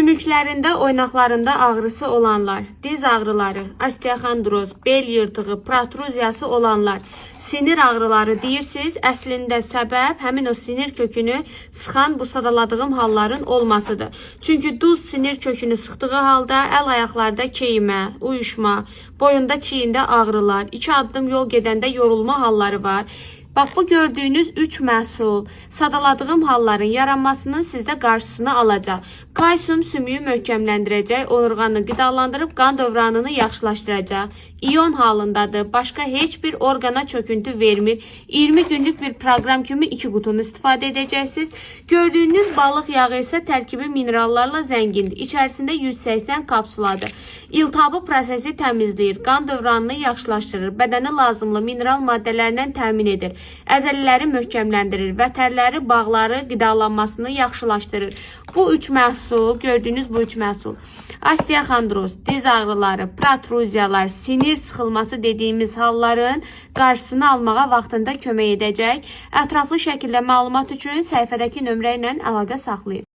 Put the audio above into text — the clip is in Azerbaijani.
Sümüklərində, oynaqlarında ağrısı olanlar, diz ağrıları, osteoxondroz, bel yırtığı, protruziyası olanlar, sinir ağrıları deyirsiniz, əslində səbəb həmin o sinir kökünü sıxan bu sadaladığım halların olmasıdır. Çünki duz sinir kökünü sıxdığı halda əl ayaqlarda keyimə, uyuşma, boyunda, çiyində ağrılar, 2 addım yol gedəndə yorulma halları var. Bax bu gördüyünüz 3 məhsul sadaladığım halların yaranmasının sizdə qarşısını alacaq. Kalsium sümüyü möhkəmləndirəcək, onurğanı qidalandırıb qan dövranını yaxşılaşdıracaq. İyon halındadır. Başqa heç bir orqana çöküntü vermir. 20 günlük bir proqram kimi 2 qutunu istifadə edəcəksiniz. Gördüyünüz balıq yağı isə tərkibi minerallarla zəngindir. İçərisində 180 kapsuladır. İltihabı prosesi təmizləyir, qan dövranını yaxşılaşdırır, bədəni lazımlı mineral maddələrlə təmin edir, əzələləri möhkəmləndirir, vətərləri, bağları qidalanmasını yaxşılaşdırır. Bu üç məhsul, gördüyünüz bu üç məhsul, osteoxondroz, diz ağrıları, protruziyalar, sinir sıxılması dediyimiz halların qarşısını almağa vaxtında kömək edəcək. Ətraflı şəkildə məlumat üçün səhifədəki nömrə ilə əlaqə saxlayın.